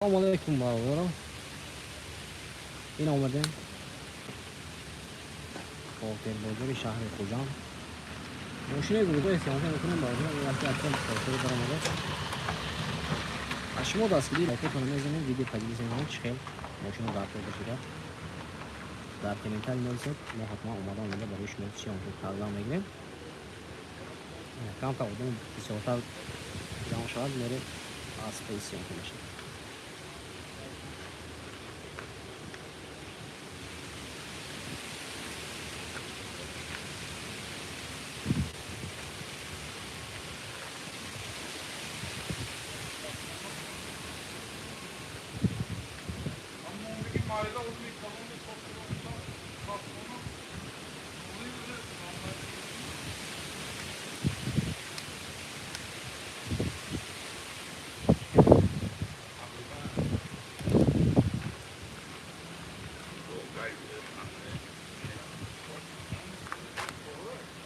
Салому алайкум, бародарон. Ин омадем Хотирбозори шаҳри Хуҷанд. Мошинаи гурӯҳҳои съёмка мекунем, бародарон. Ин вақти аксар хотири баромада. Аз шумо дастгирӣ лайкотонро мезанем, видео поделиться мекунем, чӣ хел мошина дар кор бошида. Дар комментарий нависед, мо ҳатман омада барои шумо съёмка кардан мегирем. Камтар одам бисёртар ҷамъ шавад, мерем аз паи съёмка мешавад.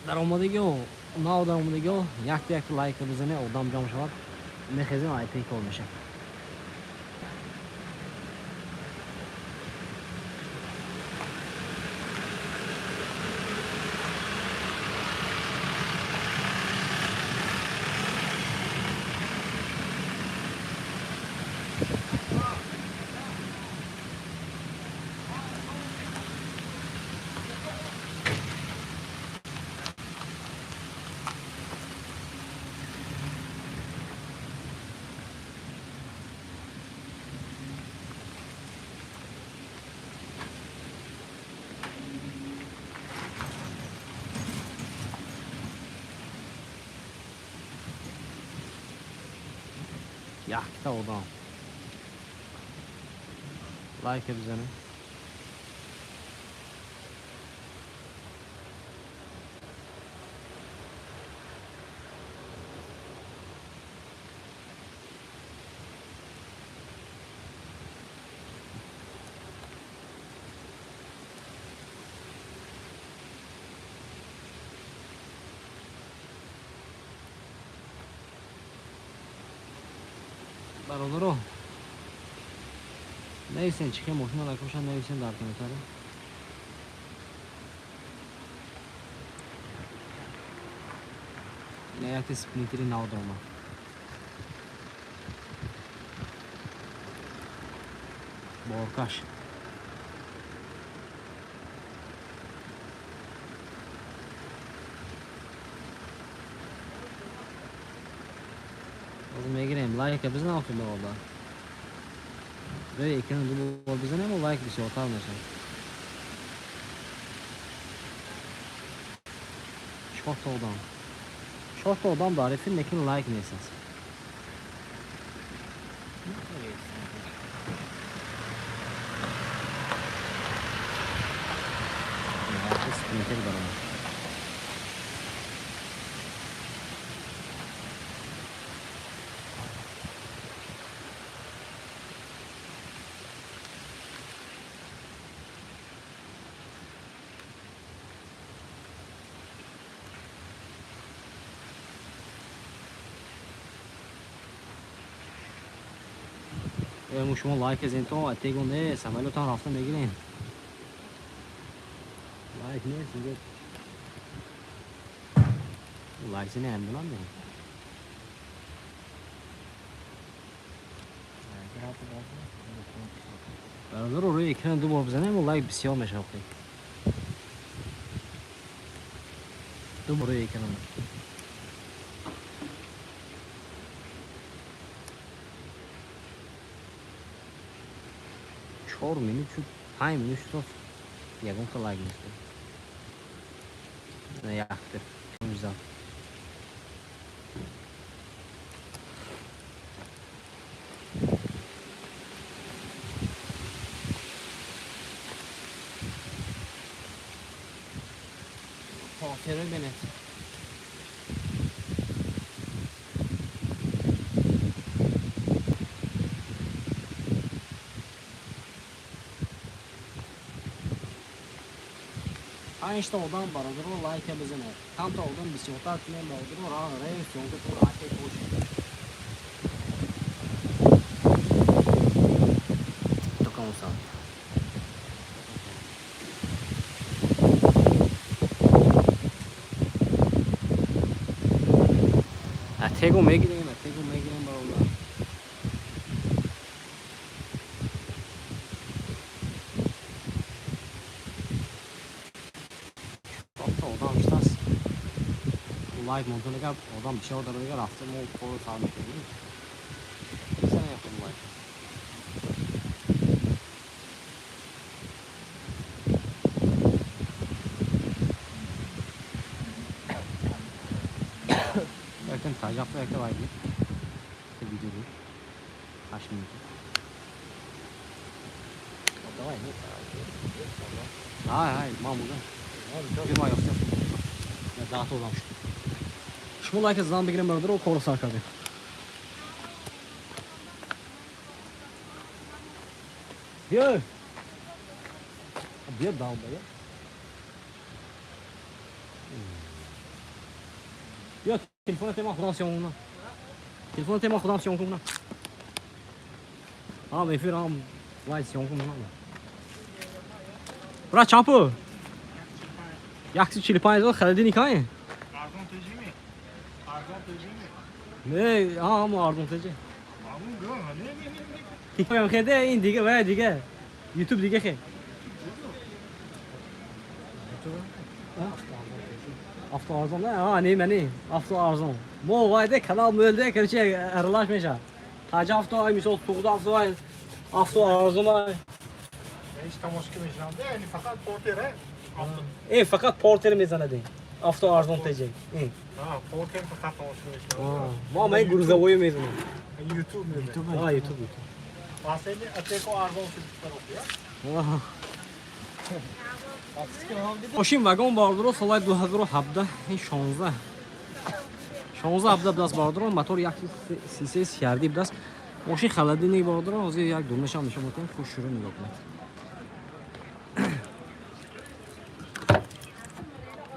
Даромадагиҳо, нав даромадагиҳо, якта якта лайка бизане, одам ҷамъ шавад, мехезем, айпи кор мешавад. Якта одам лайка бизанем. Бародаро, нависен чӣ хел мошина лайкоша, нависен дар комментария. Ина якте Спринтери нав даромад. Боркаш. Ҳозир мегирем, лайка бизанам охи, бародар. Рӯи экран ду бор бизанем, лайк бисёртар мешавад. Чорта одам. Чорта одам дар эфир, лекин лайк нест аст. Спринтер баромад. Шумо лайк зентон, атегон не, самолётан рафта мегирем. Лайк нест, инҷо лайк зини ҳамдунам не. Бародаро, рӯи экран ду бор бизанем, лайк бисёр мешавад. Ду бор рӯи экран. 4 минут шуд, 5 минут шуд, ягонта лайк нест. Якта зад. Хотиро бинед. Панҷта одам, бародаро, лайка бизанед. Камта одам бисёртар кунем, бародаро, рейс съёмка тур аке бошед. Tego мегирем, tego мегирем, бародар. Чорта одам шудааст. Лайк монтонага одам бисёр дароига рафта, мо корро сар мекунем. Бизанем лайк. Якин таҷафто якта лайк видео буд. 8 минута. Давай, не. Ҳай, ҳай, ман будам. Бир ма ёфтам. 10 та одам шуд. Шумо лайка задан бигирем, бародаро, корро сар кардем. Биё. Биё, долбоёб. Биё, телефона тема, худам съёмка кунам. Телефона тема, худам съёмка кунам. Ҳам эфир, ҳам лайк съёмка кунам. Брат, чанд пул? 145 000 хариди никае? Арзон теҷи ми? Арзон теҷи ми? Не, ҳамо арзон теҷи. Ҳамун гӯ, не, не, не, не. Хеде ин дига вай дига. Ютуб дига хе. Авто арзон не? А, не, мани. Авто арзон. Мо вайде канал мөлде, короче, аралаш меша. Таҷа авто ай, мисол Суғд авто ай, авто арзон ай. Ҳеҷ тамошо мешавам. Яъне фақат портер, э? Авто. Э, фақат портер мезанади. Авто арзон теҷи. Э. А, портер фақат тамошо мешавам. Мо ман грузовой мезанам. Ютуб мезанам. А, ютуб, ютуб. Асени атеко арзон шуд тараф, я? Мошин вагон, бародаро, солаи 2017, ин 16. 16 17 будааст, бародаро, мотор 133 CRD будааст. Мошин холодильник, бародаро, ҳозир як дурнашам нишон медиҳем, хуш шурӯъ нигоҳ кунед.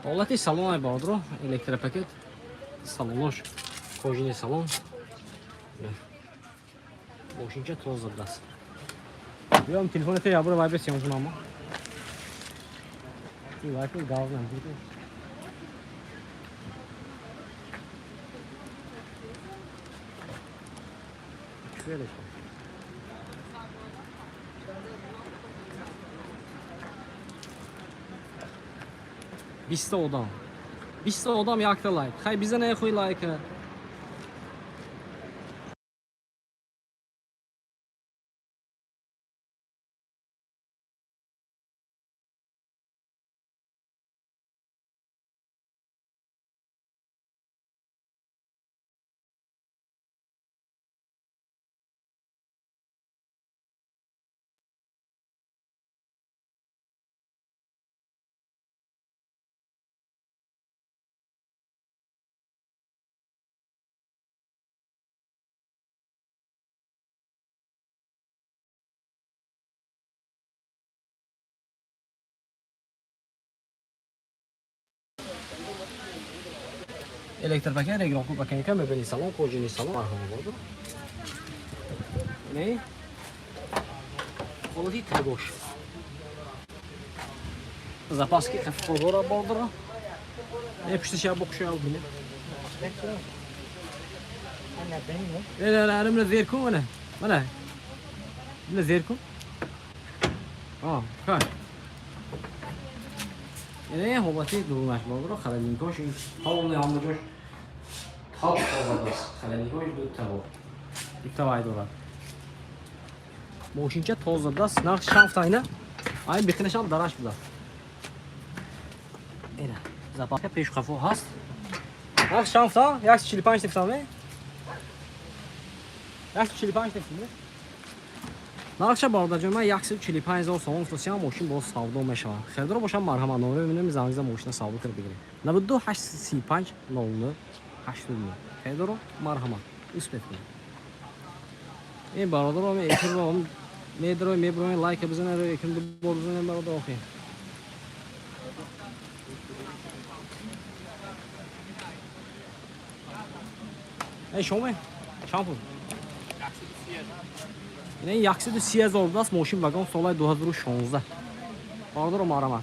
Ҳолати салон ай, бародаро, электропакет, салонош кожаный салон. Мошинча тоза будааст. Биём, телефоната ябура вай бесиём кунам. Ин вай ку гав намекунад. Хеле хуб. 20 та одам. 20 та одам, якта лайк. Хай бизане хуй лайка. Электропакет, регулировка пакетика, мебели салон, кожаный салон, марҳама, бародар. Не? Ҳолати тагош. Запаски хафифо дора, бародаро. Не, пушташ я бохша бинем. Не, не, не, не, зер кун, мана. Мана. Не, зер кун. А, ха. Не, ҳолати дурунаш, бародаро, холодильникош ин полный ҳама ҷош топ тоза. Холодильникош дута бо. Дута вай дорад. Мошинча тоза будааст, нарх шафта ина. Ай бихинашам дараш будааст. Ина, запаска пешу қафо ҳаст. Нарх шафта, 145 тефтам, не? 145 тефтам, не? Нархша, бародарҷон, ман 145 ҳазор сомон фурӯшам, мошин боз савдо мешавад. Харидор бошам, марҳамат, номер мебинем, занг зада мошина савдо карда бигирем. 92 835 00 89. Харидоро, марҳамат, успеть кунед. Ин бародаро, эфирро медрои меброи, лайка бизанед, эфир ду бор бизанед, бародар, охи. Эй, шоме? Чанд пул? Ин 130 ҳазор будааст мошин вагон солаи 2016. Бародаро, марҳамат.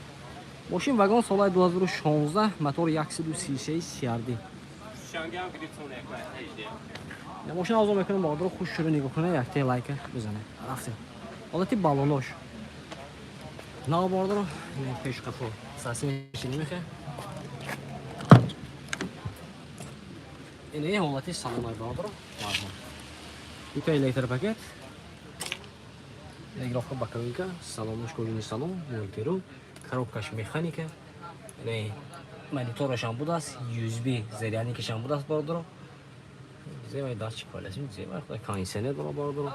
Мошин вагон солаи 2016, мотор 133 CRD. Мошина авзо мекунем, бародаро, хуш шуро нигоҳ кунед, якте лайка бизанед. Рафтем. Ҳолати баллонош нав, бародаро, пеш қафо сасимеши намехе. Ин ҳолати салонай, бародаро. Дута электропакет, регулировка боковинка, салонош кожаный салон, мультируль, коробкаш механика, мониторашам будааст, USB зарядникашам будааст, бародаро. Зевай датчик полезим, зевай худай кондиционер дора, бародаро.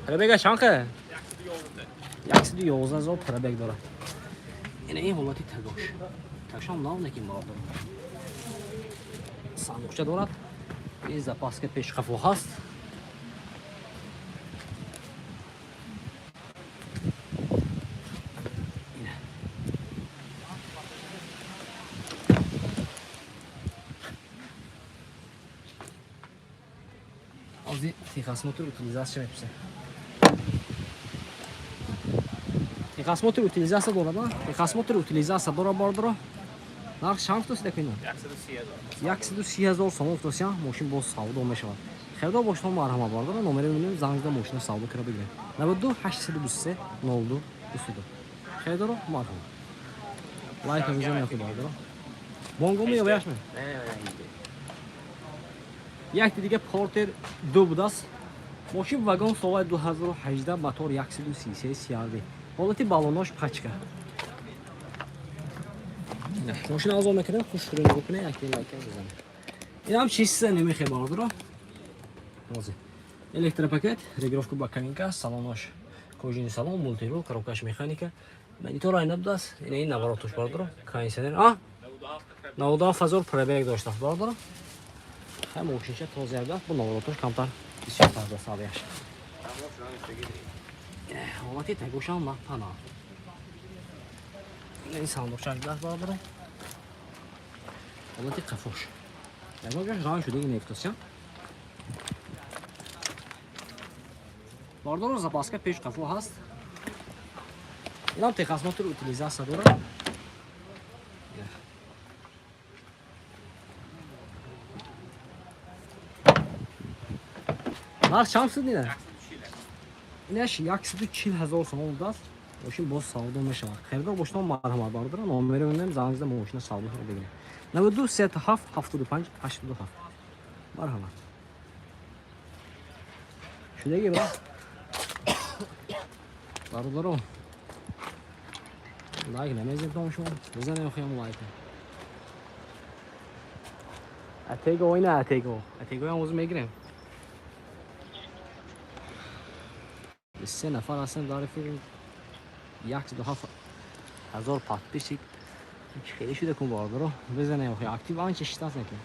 Пробега чанд қа? 111 000 пробег дорад. Ин ин ҳолати тагош. Тагошам нав некин, бародаро. Сандуқча дорад. Ин запаска пешқафо ҳаст. Ози техосмотр, утилизация мепурсем. Техосмотр, утилизация дорад, а? Техосмотр, утилизация дорад, бародаро. Нарх чанд футоси дакина? 130 000 сомон футосия, мошин боз савдо мешавад. Харидор бошед, марҳамат, бародаро, номери мебинем, занг зада мошина савдо кара бигиред. 92 823 02 22. Харидоро, марҳамат. Лайка бизанед, бародаро. Бонгоми ё яшме? Якти дига Портер 2 будааст. Мошин вагон, солаи 2018, мотор 133 CRV. Ҳолати баллонош пачка. Мошин авзо мекунем, хуш шуро нигоҳ кунед, якти лайка бизанед. Инам чиста намехе, бародаро. Ҳозир. Электропакет, регулировка боковинка, салонош кожаный салон, мультируль, коробкаш механика. Монитор айна будааст. Ин ин наворотош, бародаро. Кондиционер. А? 97 ҳазор пробег доштааст, бародаро. Хай, мошинча тоза будааст, бо наворотош камтар бисёртар будааст авияш. Ҳолати тагошам напана. Ин сандуқчаш будааст, бародаро. Ҳолати қафош. Ягон ҷош ранг шудаги нефтосия. Бародаро, запаска пеш қафо ҳаст. Инам техосмотр, утилизация дорад. Нарх чанд шуд ина? Инаш 140 ҳазор сомон будааст. Мошин боз савдо мешавад. Харидор бошед, марҳамат, бародаро, номери мебинем, занг зада мошина савдо бигиред. 92 37 75 87. Марҳамат. Шудаги бра? Бародаро, лайк намезед шумо? Бизанем хиям лайк. Атего ина Атего. Атего ҳам озу мегирем. Се нафар ҳастем дар эфир, 107 ҳазор подписчик хеле шуда кун, бародаро, бизанем охи актив анча шитаст накун.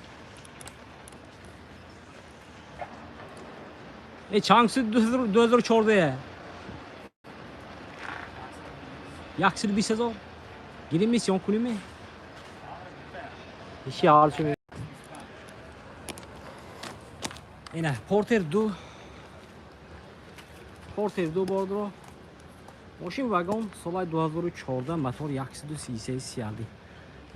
Э, чанд шуд 2014? 120 ҳазор гирим, миссион кунем, иши ҳал шуд. Ина Портер 2, Портер 2, бародаро. Мошин вагон, солаи 2014, мотор 133 CRV.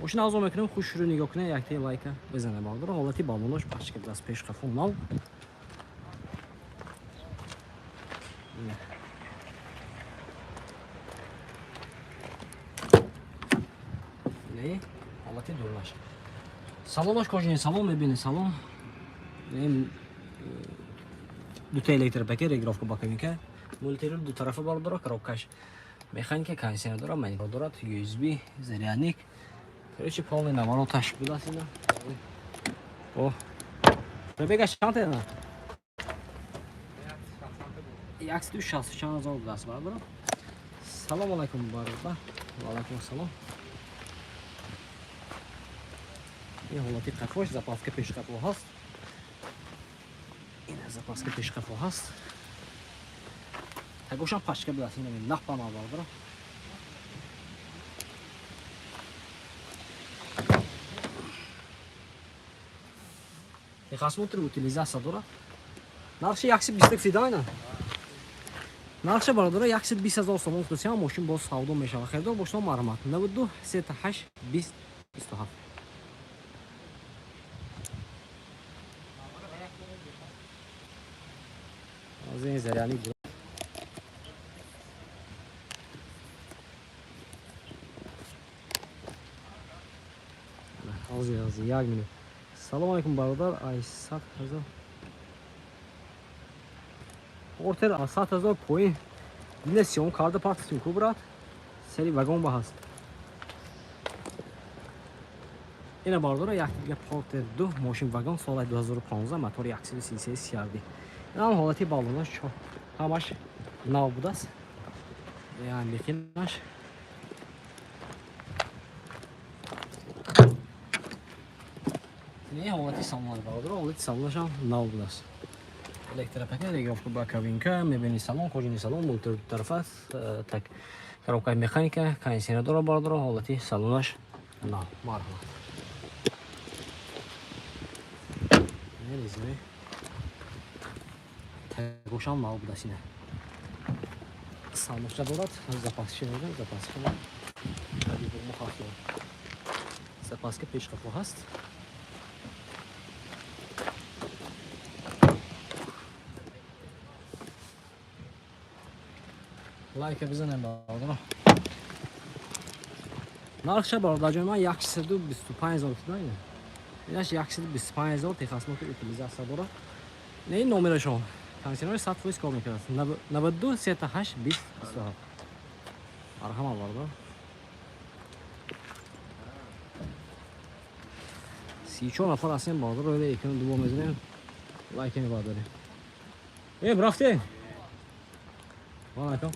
Мошин авзо мекунем, хуш шурӯ нигоҳ кунед, якте лайка бизанед, бародаро. Ҳолати баллонош пачка будааст, пеш қафо нав. Ина. Не, ҳолати дурнаш. Салонаш кожаный салон, мебинед салон. Ин дута электропакет, регулировка боковинка, мультируль ду тарафа, бародаро, коробкаш механика, кондиционер дора, монитор дорад, USB зарядник. Короче, полный навороташ будааст ина. О. Пробегаш чанд ина? 160 чанд ҳазор будааст, бародаро. Салом алайкум, бародар. Ва алайкум ассалом. Ин ҳолати қафош, запаска пеш қафо ҳаст. Ин запаска пеш қафо ҳаст. Тагошам пачка будааст, ина напама, бародаро. Техосмотр, утилизация дорад. Нархши 120 фидайна. Нархша, бародаро, 120 ҳазор сомон фурӯшам, мошин боз савдо мешавад. Харидор бошед, марҳамат. 92 38 20 27. Ҳозир ин заряни ҳозир ҳозир як минут. Салом алейкум, бародар. Ай 100 000 Портер аз 100 000 поин. Дина сиём карда партистим ку, брат. Сери вагон ба ҳаст. Ина, бародара, як дига Портер 2, мошин вагон, соли 2015, мотори 133 CRD. Инам ҳолати баллонаш ҳамаш нав будааст. Яъне не ҳолати салонаш, бародара, ҳолати салонашам нав будааст. Электропакет, регулировка ба кабинка, мебини салон, кожаный салон, мультер тарафа, так, коробкаи механика, кондиционер дора, бародара, ҳолати салонаш нав. Марҳамат. Резине. Тагошам нав будааст ина. Салмошча дорад, запаски мегӯям, запаски. Запаска пешқафо ҳаст. Лайка бизанем, бародаро. Нархша, бародарҷон, ман 125 000 кида ина. Инаш 125 000, техосмотр, утилизация дорад. Не ин номерашон. Кондиционер 100% кор мекунад. 92 38 20 27. Марҳамат, бародар. 34 нафар ҳастем, бародар, рӯи экран дуво мезанем. Лайка мебардорем. Э, рафтем. Алайкум.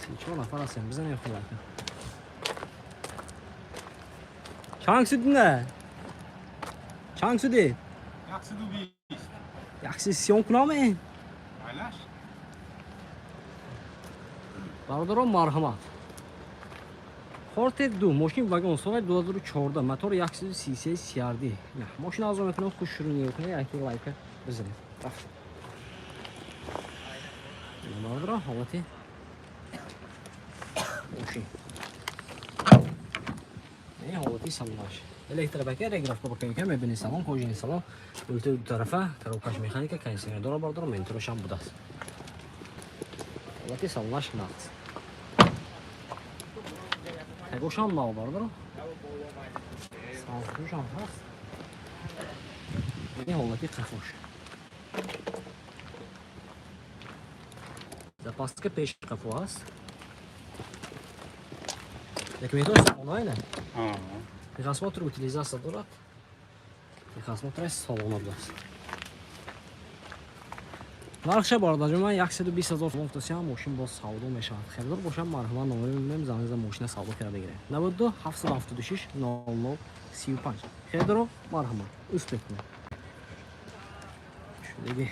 34 нафар ҳастем, бизанем хуб лайка. Чанд суди не? Чанд суди? 120. Якси сиём кунаме? Айлаш? Бародарон, марҳамат. Портер 2, мошин вагон, соли 2014, мотор 133 CRD. Мошин азо метавонем хуш шурӯъ нигоҳ кунед, яке лайка бизанед. Рафт. Бародарон, ҳолати мошин. Не ҳолати салонаш. Электропакет, регулировка ба кабинка, мебини салон, кожаный салон, мультер ду тарафа, коробкаш механика, кондиционер дора, бародарон, мониторашам будааст. Ҳолати салонаш нағз. Тагошам нав, бародарон. Салоншам ҳаст. Ин ҳолати қафош. Запаска пеш қафо ҳаст. Документҳо онлайн. Техосмотр, утилизация дорад. Техосмотр салона будааст. Нархша, бародарҷон, ман 120 000 сомон гуфтасиам, мошин боз савдо мешавад. Харидор бошам, марҳамат, номери мемонем, занг зада мошина савдо карда бигирем. 92 776 00 35. Харидоро, марҳамат, успех кунед. Шудагӣ.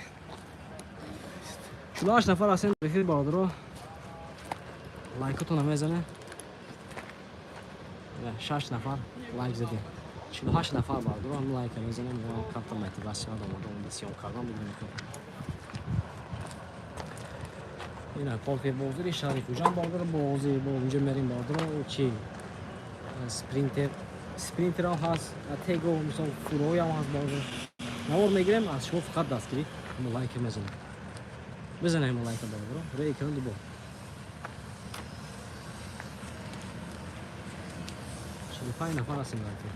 48 нафар ҳастем эфир, бародаро. Лайкотона мезанем. 6 нафар лайк задем. 48 нафар, бародаро, ҳам лайка мезанем, камтар мотивация омода омода сиём кардан будем. Ина Портер бозори шаҳри Хуҷанд, бародаро, бози бо инҷо мерем, бародаро, чи Спринтер, Спринтерам ҳаст, Tego, мисол, фуроям ҳаст, бародаро. Навор мегирем, аз шумо фақат дастгирӣ, лайка мезанем. Бизанем лайка, бародаро. Рӯи экран дубор. 45 нафар ҳастем дар эфир.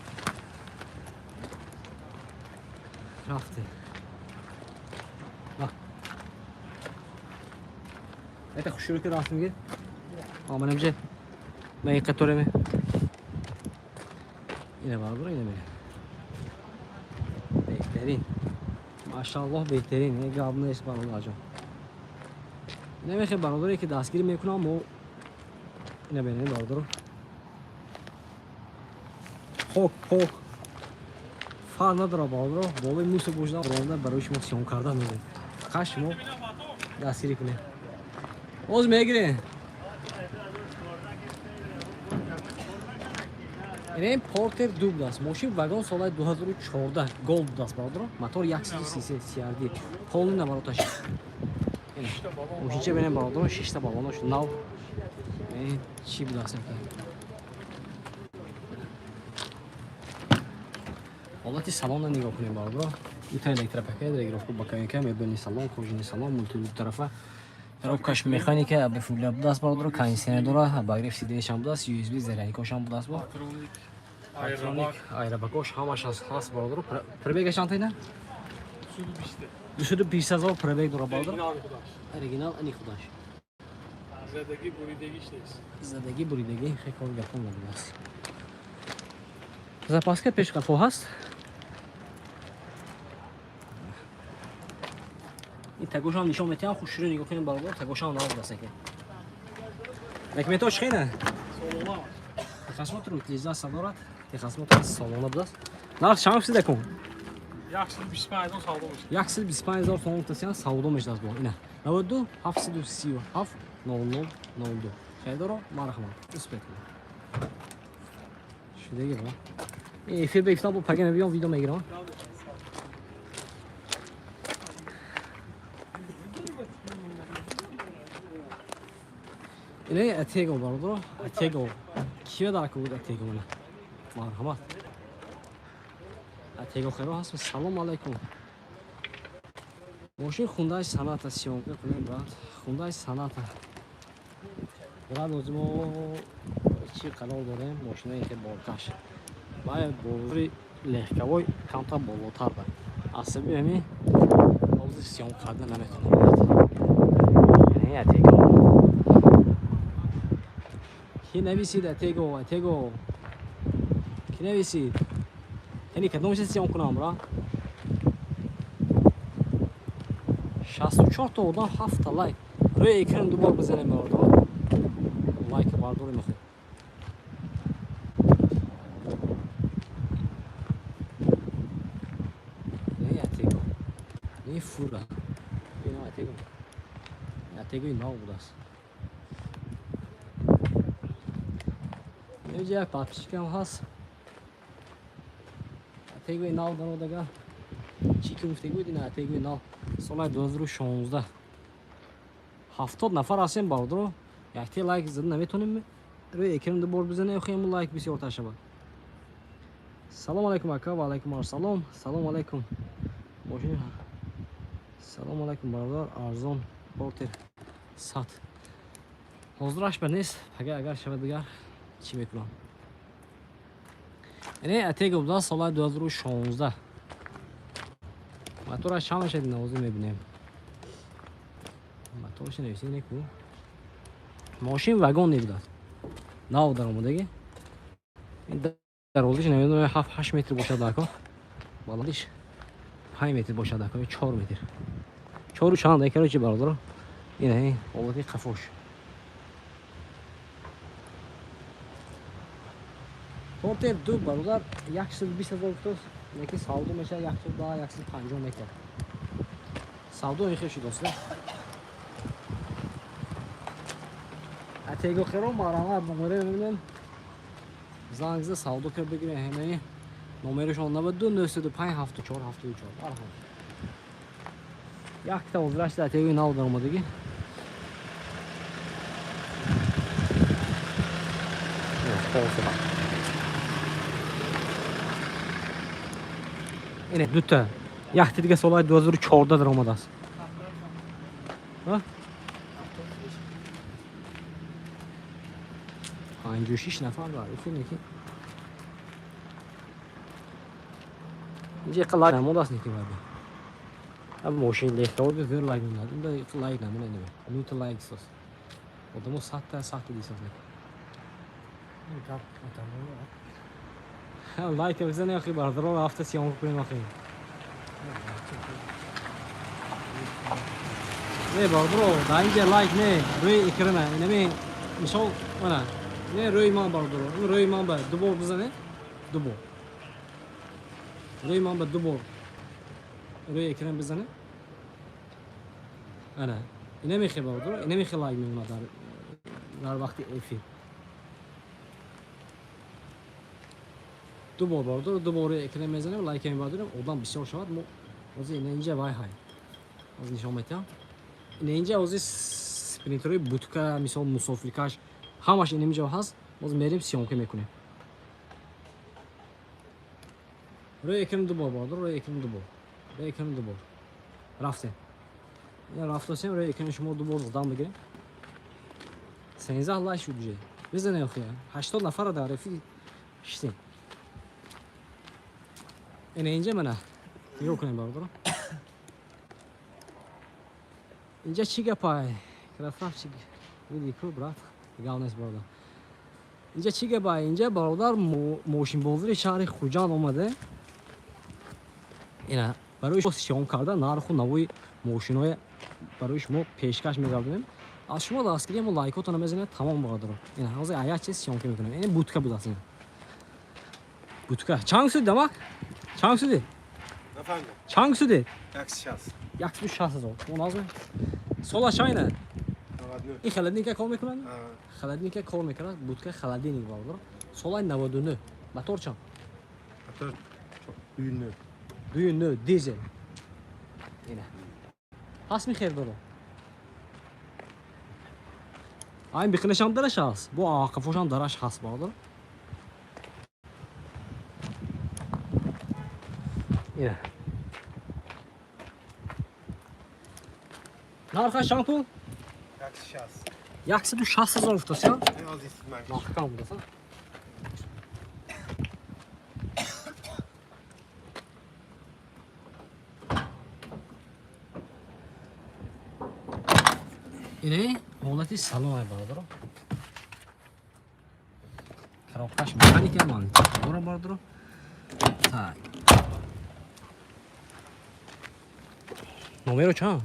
Рафтем. Ба. Это хушрӯ ки рафтем ги. Омадем же. Ма ин қатореме. Ина, бародаро, ина мерем. Беҳтарин. Машааллоҳ, беҳтарин. Ин гап нест, бародарҷон. Намехе, бародаре ки дастгирӣ мекунам, мо ина бинем, бародаро. Хок пок фарқ надорад, бародаро, болои мусо бошда ронда барои шумо сиём карда мезанем. Фақат шумо дастгирӣ кунед. Боз мегирем. Ин Портер 2 будааст. Мошин вагон, соли 2014, Голд будааст, бародаро. Мотор 133 CRD. Полный навороташ. Мошинча бинем, бародаро, шишта баллонош нав. Ин чӣ будааст? Ҳолати салонро нигоҳ кунем, бародаро. Дута электропакет, регулировка боковика, мебельный салон, кожаный салон, мультируль тарафа. Коробкаш механика, абфуля будааст, бародаро, кондиционер дора, обогрев сиденьяшам будааст, USB зарядникошам будааст бо. Парктроник, айрабакош ҳамаш ҳаст, бародаро. Пробегаш чанд ина? 220 ҳазор пробег дора, бародаро. Оригинал ани худаш. Задагӣ буридагиш нест. Задагӣ буридагӣ хеле кор гапон набудааст. Запаска пешқафо ҳаст. Ин тагошам нишон метиҳам, хушрӯ нигоҳ кунем, бародар, тагошам нав аст ки. Документош хеле? Солона. Техосмотр утилизация дорад, техосмотр солона будааст. Нарх чанд фисида кун? 125 000 савдо мешавад. 125 000 сомон тасиан савдо мешудааст бо. Ина 92 737 00 02. Харидоро марҳамат. Успеть кунед. Шудаги бо. Эфир бегифтам бо пага мебиём, видео мегирам. Инаи Атего, бародаро, Атего. Киё дар буд Атего мана? Марҳамат. Атего херо ҳаст. Салом алайкум. Мошин Хундай Соната съёмка кунем, брат. Хундай Соната. Брат, ҳозир мо чӣ қарор дорем? Мошинаи хел боркаш. Бая бозори легковой камтар болотар ба. Аз сабаби ҳамин ҳозир съёмка карда наметавонам, брат. Инаи Атего. Ки нависид Атего, Атего? Ки нависид? Яъне кадомша съёмка кунам, брат? 64 та одам, 7 лайк. Рӯи экран ду бор бизанем, бародаро. Лайк бардорем мехоҳем. Не Атего. Не фура. Ино Атего. Атегои нав будааст. Инҷа як подписчикам ҳаст. Атегои нав дародага. Чӣ ки гуфтагӣ буд, ина Атегои нав. Соли 2016. 70 нафар ҳастем, бародаро. Якте лайк зада наметонем. Рӯи экран ду бор бизанем, хем лайк бисёртар шавад. Салом алайкум, ака, ва алайкум ассалом. Салом алайкум. Мошин. Салом алайкум, бародар, арзон портер 100. Ҳозираш ба нест, пага агар шавад дигар чӣ мекунам? Ине Атего буда соли 2016. Мотораш чанд мешавад, ҳозир мебинем. Мотораш нависӣ неку. Мошин вагон небудад. Нав даромадагӣ. Ин дарозиш намедонам 7-8 метр бошад ако. Баландиш 5 метр бошад ако, 4 метр. 4 чанд, короче, бародаро. Ина ин ҳолати қафош. Портер 2, бародар, 120 ҳазор гуфтост, лекин савдо мешавад 110, 150 метр. Савдо ин хел шудааст. Атего херо марҳамат, номеро мебинем. Занг зада савдо кар бигирем, ҳамаи номерашон 92 905 74 74. Марҳамат. Якта озрашда Атегои нав даромадагӣ. Ине дута. Якта дига солҳои 2014 даромадааст. Ҳа? 56 нафар бар. Эфир неки. Инҷа иқа лайк намодаст неки баъд. Ҳам мошин легковой зӯр лайк мемонад. Инда иқа лайк намонад неме. Нута лайк сос. Одамо садта садта дисос неки. Лайк бизане охи, бародаро, рафта съёмка кунем охи. Не, бародаро, дар инҷа лайк не, рӯи экрана, инами мисол, мана, не рӯи ман, бародаро, ин рӯи ман ба ду бор бизане, ду бор. Рӯи ман ба ду бор рӯи экран бизане. Ана, ина мехе, бародаро, ина мехе лайк мемонад дар вақти эфир. Ду бор, бародаро, ду бор рӯи экран мезанем, лайк мебардорем, одам бисёр шавад. Мо ҳозир ина инҷа вай ҳай. Ҳозир нишон метиҳам. Ина инҷа ҳозир спринтерҳои бутка, мисол мусофиркаш, ҳамаш ин инҷо ҳаст. Боз мерем съёмка мекунем. Рӯи экран ду бор, бародар, рӯи экран ду бор. Рӯи экран ду бор. Рафтем. Ина рафтосем, рӯи экрани шумо ду бор задан бигирем. 13 лайк шуд уже. Бизанем охи. 80 нафара дар эфир шистем. Ина инҷа мана. Нигоҳ кунем бародаро. Инҷа чӣ гапай? Красавчик. Види ку брат. Гап нест бародар. Инҷа чӣ гапай? Инҷа бародар мошинбозори шаҳри Хуҷанд омаде. Ина барои шиём карда нарху навои мошинои барои шумо пешкаш мегардонем. Аз шумо дастгирӣ мо лайкотона мезанед тамом бародаро. Ина ҳозир аяк чиз съёмка мекунем. Ин будка будааст ина. Будка. Чанд суди дамак? Чанд суди? Нафаҳмидам. Чанд суди? 160. 160 ҳазор. Шумо назме? Сола чайна? 99. Ин холодильника кор мекунад? Холодильника кор мекунад, будка холодильник бародаро. Солаи 99. Мотор чанд? Мотор 2.9. 2.9 дизел. Ина. Ҳаст ми хердоро? Айн биқинашам дараш ҳаст. Бо ақафошам дараш ҳаст бародаро. Ина. Нархаш чанд пул? 160. 160 ҳазор гуфтасиям? Аз истиман. Маҳкам будаса. Ине ҳолати салон бародаро. Коробкаш механика магнитофон бародаро. Так. Номеро чанд?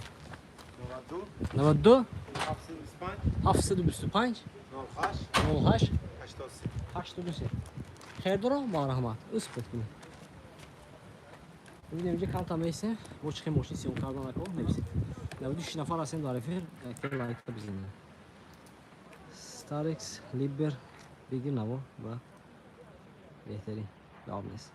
92 92 725 725 08 08 83. 83. Хердоро марҳамат. Успет кунед. Бибинем инҷа камтар меистем. Бо чӣ хел мошин съём кардан ако мебисем. 96 нафар ҳастем дар эфир. Якта лайка бизанем. Starex Liber бигир наво ва беҳтарин. Гап нест.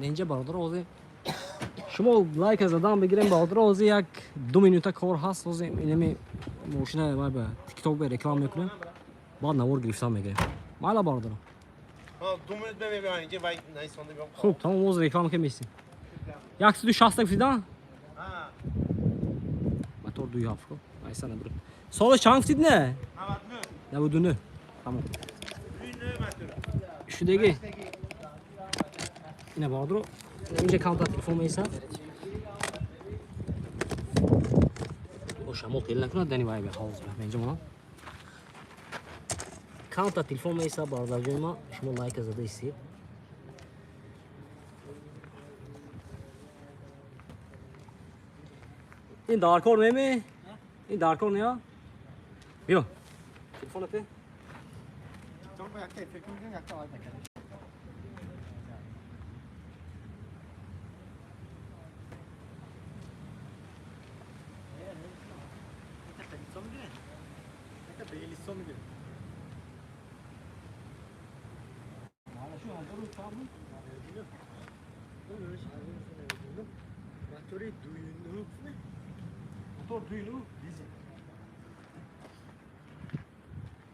Инҷа бародаро ҳозир шумо лайка задан бигирем бародаро, ҳозир як ду минута кор ҳаст, ҳозир инами мошина вай ба тикток ба реклама мекунем, баъд навор гирифтан мегирем. Майла бародаро. 2 минут мебиям инҷа вай найсонда биём. Хуб, тамом, ҳозир реклама ки меистем. 160 гуфтидан? Мотор 2.7 ко. Айса набуд. Сола чанд гуфтид не? 99. 99. Тамом. 2.9 мотор. Шудаги. Ина бародаро, инҷа камтар телефон меистад. О шамол тел накунад дани вай ба ҳавз ба инҷа монам. Камтар телефон меистад бародарҷони ман, шумо лайка зада истед. Ин даркор неме? Ин даркор не? Биё. Телефона те? Якта эфир мекунем, якта лайк мекунем. Мотори 2.9 Мотор 2.9 дизел.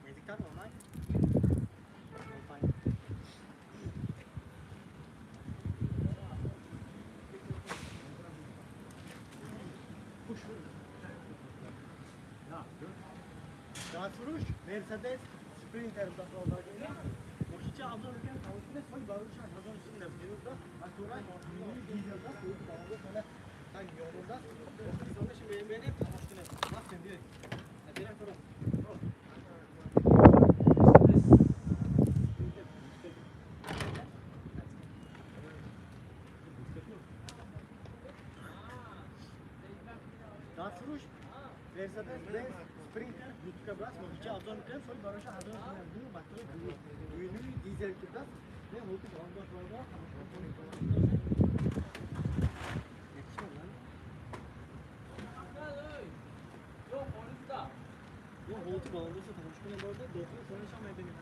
Наздиктар онлайн. Фурӯш Мерседес Спринтер мошинча абзор мекунем, тамошо соли барои 6000 да мотора дизел да так ёрда охири мебинем, тамошо кунем. Рафтем, биёед. Директор. Фурӯш Мерседес Бенз Спринтер бутка бас мошинча обзор мекунем. Соли бароша 1992, мотори дуюми, дизел ки даст. Не ҳолати баланд дошт, бародар, тамошо кунед. Ё ҳолати баланд дошта, тамошо кунед, бародар, дохили хонаашам мебинем.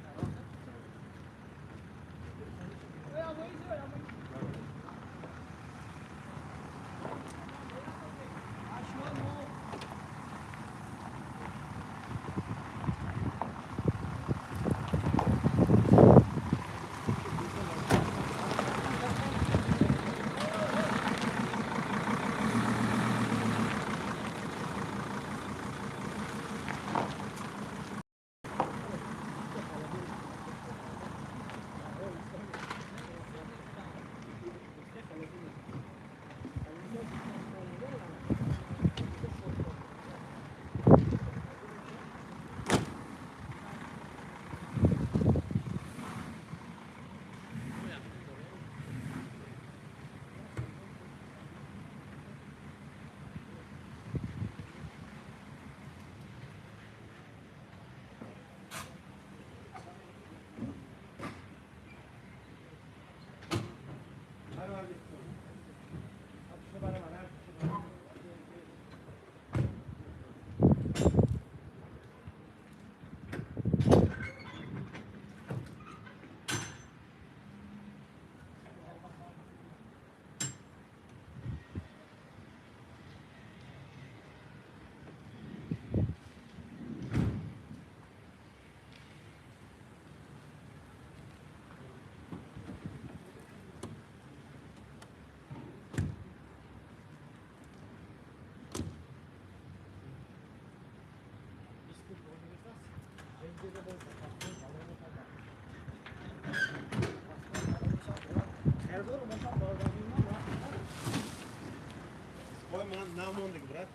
Ой, ман намондик, брат.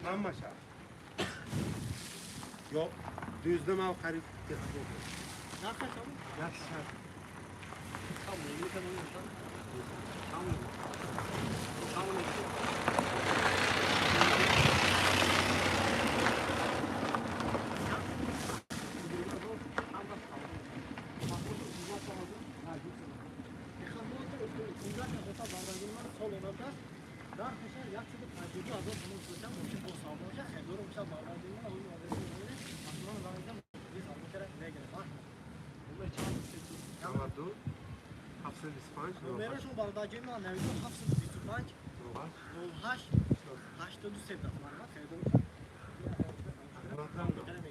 Ҳамаша. Yo'q, 200 ман харид. Yaxshi. Наваду 725. Номерашон, бародарҷони ман, 92 725 08 83. Марҳамат, харидор. 92.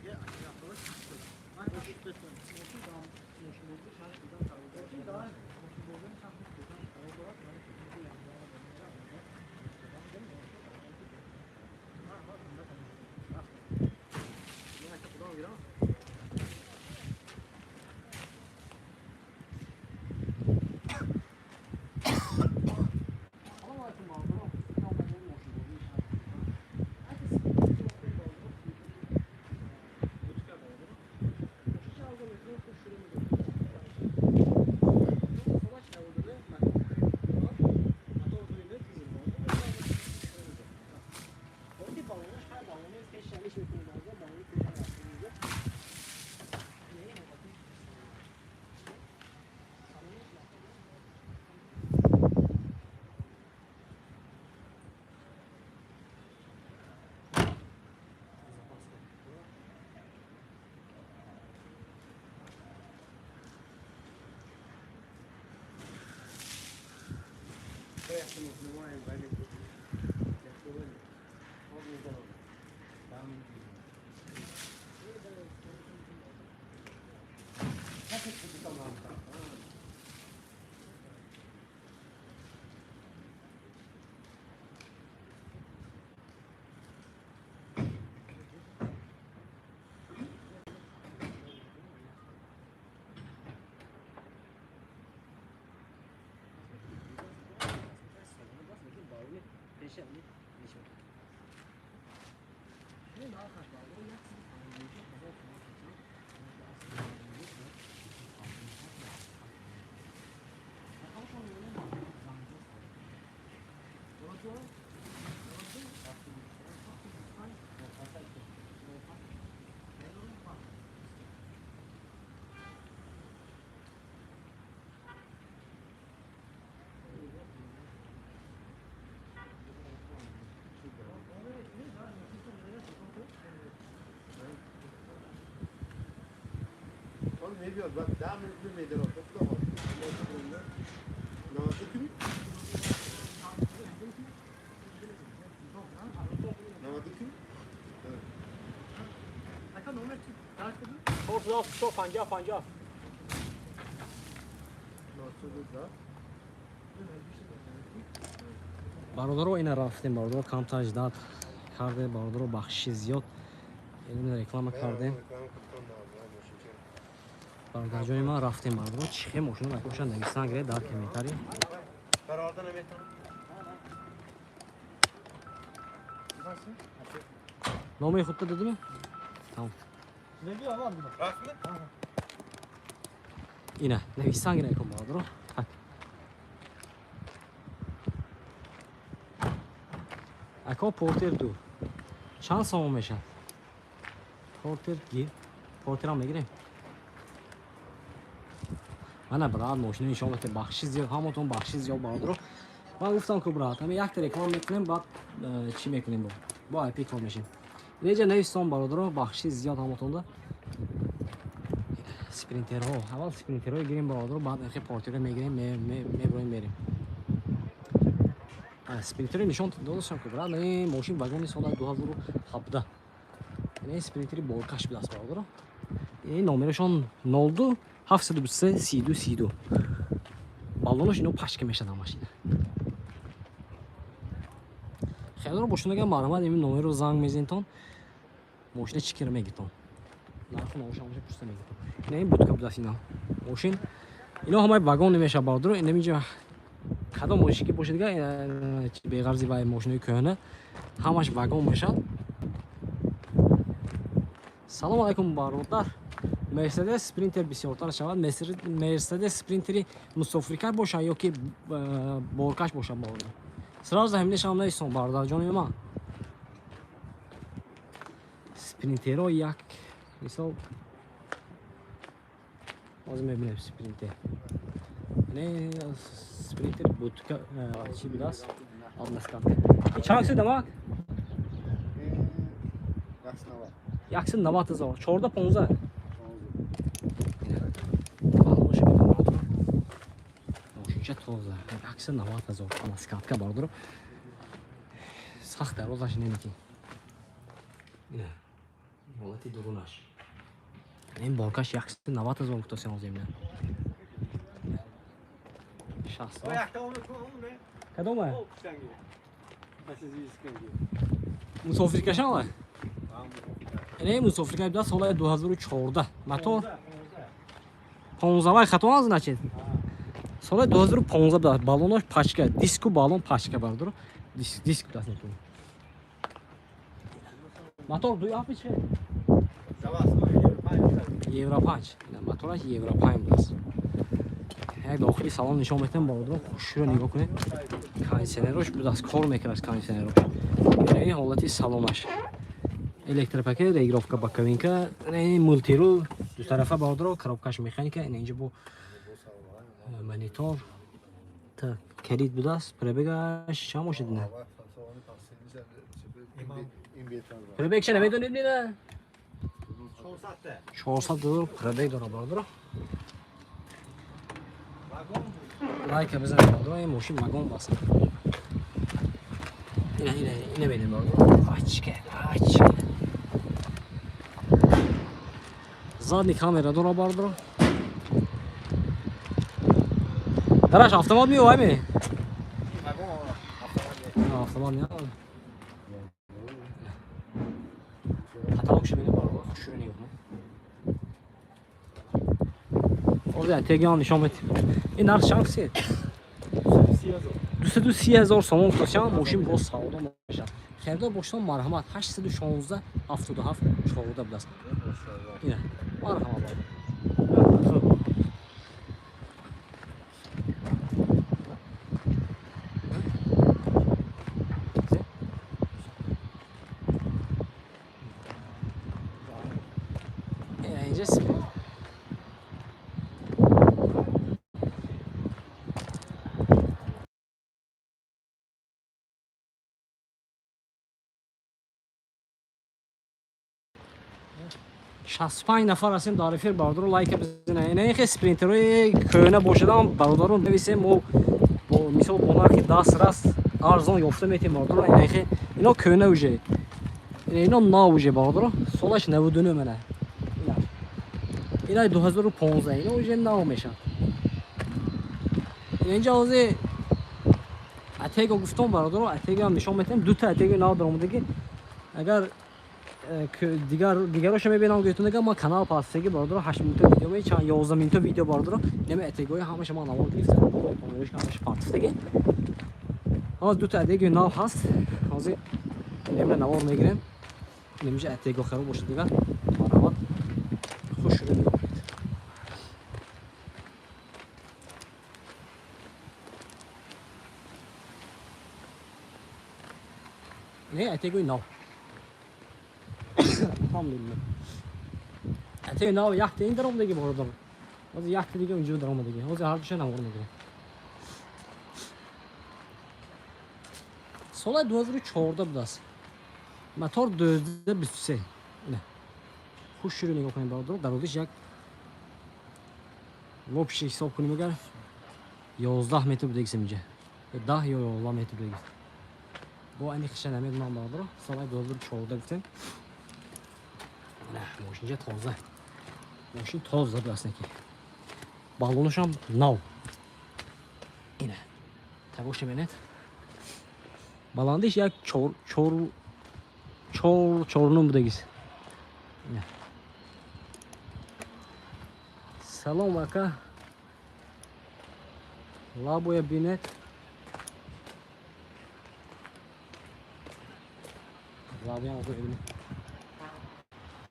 Бародаро, ина рафтем, бародаро, камтар ждат кардем, бародаро, бахшиши зиёд, ина реклама кардем. Бародарҷони ман, рафтем, бародаро, чӣ хел мошина накоша, нависан гиред дар комментарий. Номери худта дадиме? Тамом. Ина нависан гиред кун, бародаро. Так. Ако Портер 2 чанд сомон мешавад? Портер гир. Портерам мегирем. Мана, брат, мошина иншоалло ки бахши зиёд, ҳаматон бахши зиёд, бародаро. Ман гуфтам ку, брат, ҳами якта реклама мекунем, баъд чӣ мекунем, бо IP кор мешем. Инеҷа навистон, бародаро, бахши зиёд ҳаматонда. Спринтерҳо, аввал спринтерҳо гирем, бародаро, баъд ахи Портеро мегирем, меброем, мерем. Спринтери нишон додашам ку, брат, ин мошин вагони соли 2017. Ин спринтери боркаш будааст, бародаро. Ин номерашон 02 723 32 32. Баллонош ино пачка мешад машина. Хелоро бошунага марҳамат, ин номерро занг мезентон. Мошина чӣ кира мегиртон. Нарху навоша ҳамаша пурса мегиртон. Ина ин будка будааст ина. Мошин ино ҳамаи вагон намешад, бародаро. Ин инҷа кадом мошин ки бошад дига, беғарзи вай мошинои кӯҳна ҳамаш вагон мешад. Салом алайкум, бародар. Мерседес Спринтер бисёртар шавад. Мерседес Спринтери мусофиркаш бошад ё ки боркаш бошад, бародар? Сразу ҳамина шавам нависон, бародарҷони ман. Спринтеро як мисол ҳозир мебинем Спринтер. Не, Спринтер будка чӣ будааст? Односкатка. Чанд шуд, дамак? 190 000. 14 15. Мошинча тоза. 190 000 односкатка, бародаро. Сахт дарозаш немекин. Ина. Ҳолати дурунаш. Ин боркаш 190 000 гуфтасем ҳозир ина. 60. Кадоме? Мусофиркашан? Ин мусофиркаш буда соли 2014. Мотор 15 вай хато аст, значит. Соли 2015 буда. Баллонош пачка, диску баллон пачка, бародаро. Диск, диск будааст некун. Мотор дуй апи че? Евро 5. Ина мотораш Евро 5 будааст. Як дохили салон нишон метам, бародаро, хушро нигоҳ кунед. Кондиционерош будааст, кор мекунад кондиционерош. Ин ҳолати салонаш. Электропакет, регулировка боковинка, ин мультирул, дутарафа, бародаро, коробкаш механика, ин инҷа бо монитор. Так, калид будааст, пробегаш чанд бошад ина? Пробег ча намедонед ина? 400 доллар пробег дора, бародаро. Лайка бизанед, бародаро, ин мошин вагон баст. Ина, ина, ина бинед, бародаро. Пачка, пачка. Задний камера дора, бародаро. Дараш автомат меояй ме? Автомат не. Каталог шо бинед, бародаро, хушро нигоҳ кунед. Ҳозир тегиам нишон метем. Ин нарх чанд кусед? 230 000 сомон гуфташам, мошин боз савдо мешавад. Харидор бошед, марҳамат, 816 77 14 будааст. Ина, марҳамат, бародар. Хуб. 65 нафар ҳастем дар эфир, бародаро, лайка бизанед. Ина хе спринтерҳои кӯҳна бошадам, бародарон, нависем, мо бо мисол бо нархи дастрас арзон ёфта метем, бародаро. Ина хе ино кӯҳна уже. Ино нав уже, бародаро. Солаш 99 мана. Ина 2015, ино уже нав мешавад. Инҷа ҳозир Атего гуфтам, бародаро, Атего ҳам нишон метем. Дута Атего нав даромадаги. Агар дигароша мебинам, гӯятон, агар ман канал пастаги, бародаро, 8 минута видео ме чанд 11 минута видео, бародаро, нема Атегои ҳамаша ман навор гирифтам, ҳамаша партифтаги. Ҳозир дута Атего нав ҳаст. Ҳозир нема навор мегирем. Немиша Атего харо бошад дигар. Марҳамат. Хуш шуда нигоҳ кунед. Не, Атегои нав. Алҳамдулилла. Атегои нав якта ин даромадаги, бародар. Ҳозир якта дига унҷо даромадаги. Ҳозир ҳар душа навор мегирем. Соли 2014 будааст. Мотор 1223. Ина. Хуш шуду нигоҳ кунед, бародар. Дарозиш як вообще ҳисоб кунем агар 11 метр будагисем инҷа. 10 ё 11 метр будагис. Бо ани хиша намедонам, бародаро. Соли 2014 гуфтем. На, мошинҷа тоза. Мошин тоза будааст неки. Баллонашам нав. Ина. Тагоша бинед. Баландиш як чор чор чор чорнум будагис. Ина. Салом, ака. Лабоя бинед. Лабоя бинед.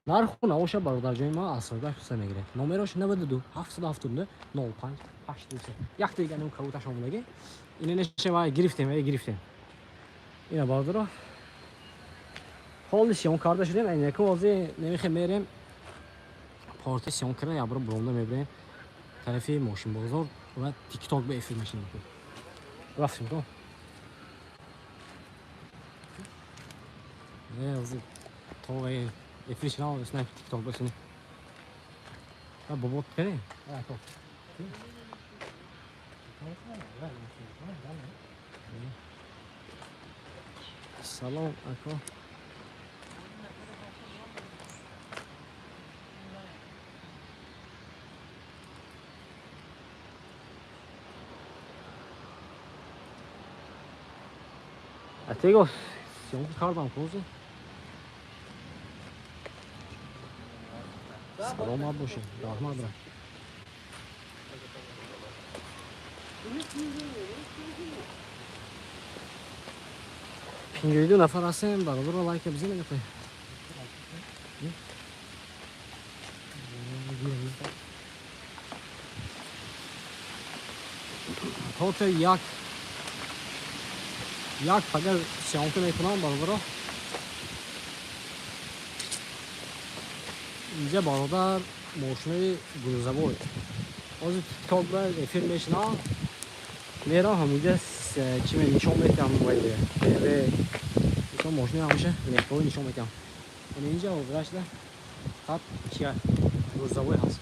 Нарху навоша, бародарҷони ман, аз соҳибаш пурса мегиред. Номерош 92 779 05 83. Якта дига нум кабуташ омадаги. Ина неше вай гирифтем, вай гирифтем. Ина, бародаро. Ҳоли сиён карда шудем, инаку ҳозир немихе мерем. Порти сиён карда, ябро буромда мебирем. Тарафи мошинбозор ва тикток ба эфир мешинем. Рафтем то. Не, ҳозир то вай эфир шинам, снайп тикток бошини. А бобот кане? А то. Салом, ако. Атего съёмка кардам козу. Саломат бошед, раҳмат, брат. 52 нафар ҳастем, бародаро, лайка бизанед. То як як фақат съёмка мекунам, бародаро. Инҷа, бародар, мошинаи грузовой. Ҳозир тикток ба эфир мешинам, мерам ҳаминҷа чи нишон метиҳам, ТВ мисол мошини ҳамаша легковой нишон метиҳам. Яъне инҷа ҳозирашда фақат чия грузовой ҳаст.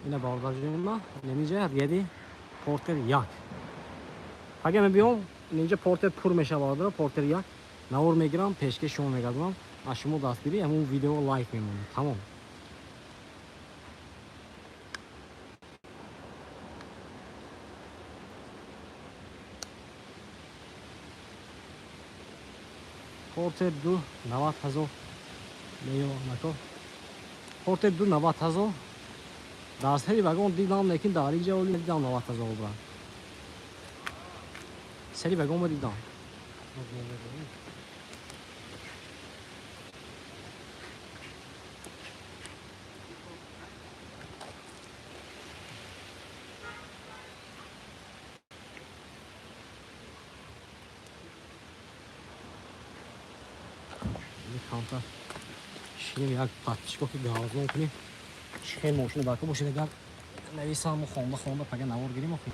Ина, бародарҷони ман, немиҷа ряди Портер як. Агар ман биём, инҷа Портер пур мешавад, бародаро, Портер як. Навор мегирам, пешкаш шумо мегардонам. Аз шумо дастгирӣ ҳамун видео лайк мемонад. Тамом. Портер ду 90 000 меё нако. Портер ду 90 000. Дар сари вагон дидам, лекин дар инҷа оли дидам 90 000 брат. Сари вагон дидам. Камтар шинем, як подписчико ки гавзон кунем. Чӣ хел мошина барко бошед, агар нависам, хонда хонда пага навор гирим охи.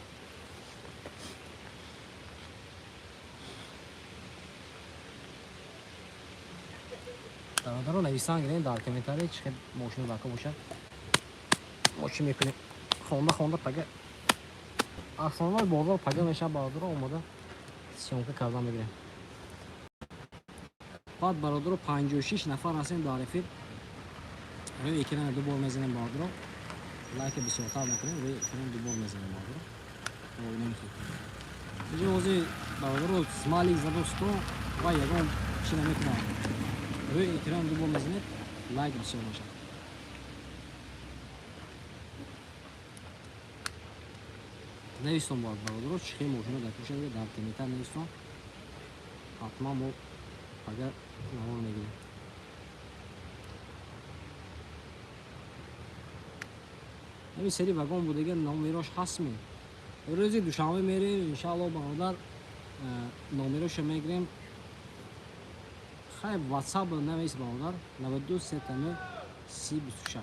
Бародаро, нависан гирем дар комментария, чӣ хел мошина дака бошад. Мо чӣ мекунем? Хонда хонда пага основной бозор пага мешавад, бародаро, омода съёмка кардан мегирем. Баъд, бародаро, 56 нафар ҳастем дар эфир. Рӯи экрана ду бор мезанем, бародаро. Лайка бисёртар мекунем, рӯи экрана ду бор мезанем, бародаро. Инҷо ҳозир, бародаро, смайлик задосто ва ягон чӣ намекунам. Рӯи экран ду бор мезанед, лайк бисёр мешавад. Навистон бояд, бародаро, чӣ хел мошина дар пӯшад, дар комментар навистон. Ҳатман мо агар навор мегирем. Ҳамин сери вагон будага номерош ҳастми? Рӯзи душанбе мерем, иншаалло, бародар, номероша мегирем. Хай, WhatsApp навис, бародар, 92 39 30 26.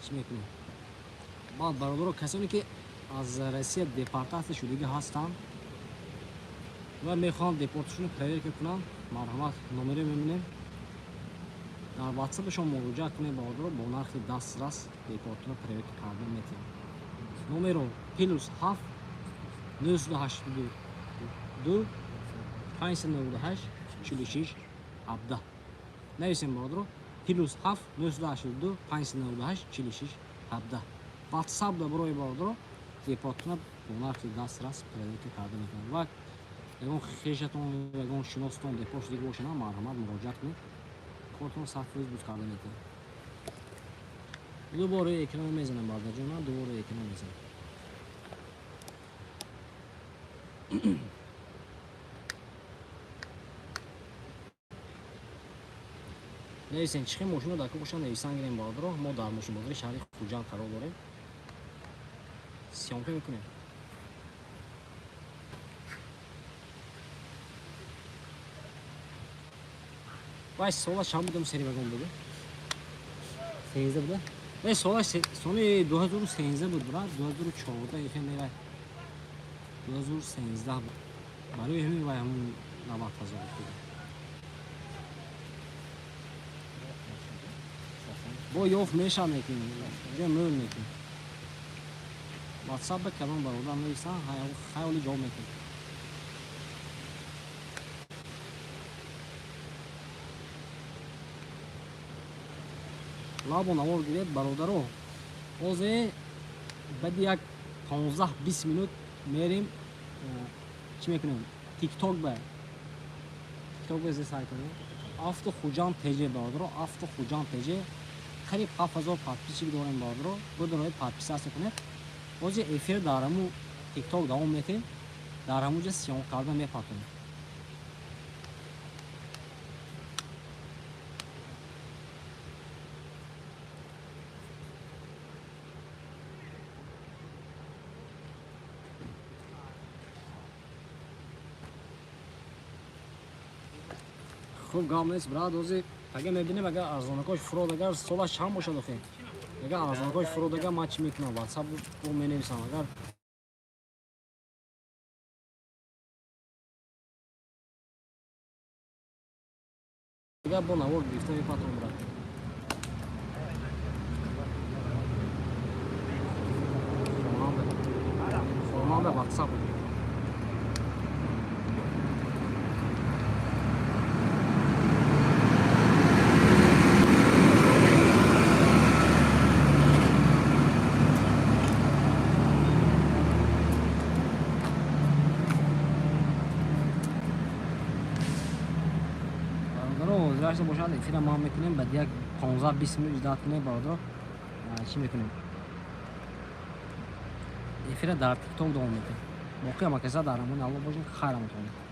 Чӣ мекунем? Баъд, бародаро, касоне ки аз Россия депортатсия шудагӣ ҳастанд ва мехоҳанд депорташонро проверка кунанд, марҳамат, номеро мемонем. Дар WhatsApp-шон муроҷиат кунед, бародаро, бо нархи дастрас депортро проверка карда метиҳанд. Номеро плюс 7 982 598 46 17. Нависем, бародаро, плюс 7 982 598 46 17. WhatsApp да барои, бародаро, депортона бо нархи дастрас проверка карда метавонад. Ва ягон хешатон, ягон шиностон депорт шудагӣ бошанд, марҳамат, муроҷиат кунед, кортон 100% буз карда метавонад. Ду бор рӯи экран мезанам, бародарҷон, ман ду бор рӯи экран мезанам. Нависен, чӣ хел мошино дар ку бошанд, нависан гирем, бародаро. Мо дар мошинбозори шаҳри Хуҷанд қарор дорем. Съёмка мекунем. Вай, сола чанд будам, сери вагон буда? 13 буда? Вай, сола соли 2013 буд, брат, 2014 ихе мерай. 2013 буд. Барои ҳамин вай ҳамун 90 ҳазор буд. Бо ёфт мешавад, мекунем. Ҷо мӯл мекунем. WhatsApp ба калон бародар нависан, хаёли ҷавоб мекунем. Лабо навор гиред, бародаро. Ҳозир баъди як 15-20 минут мерем, чӣ мекунем? Тикток ба. Тикток ба зе сайтони. Авто Хуҷанд ТЖ, бародаро, Авто Хуҷанд ТЖ. Қариб 7000 подписчик дорем, бародаро. Будороед, подписаться кунед. Ҳозир эфир дар ҳамун тикток давом метем. Дар ҳамун ҷо съёмка карда мепартонем. Хуб, гап нест, брат, ҳозир агар мебинем, агар арзонакош фурод, агар солаш чанд бошад охи? Агар арзонакош фурод, агар ман чӣ мекунам? WhatsApp бо менависам, агар бо навор гирифта мепартонам, брат. Хонанда WhatsApp. Бародаро, ҳозирашта бошад, эфира ма мекунем, баъд як 15-20 минут ждать кунем, бародаро. Чӣ мекунем? Эфира дар тикток давом метем. Боқӣ ҳама каса дар амони Аллоҳ бошед, хайр ҳаматон.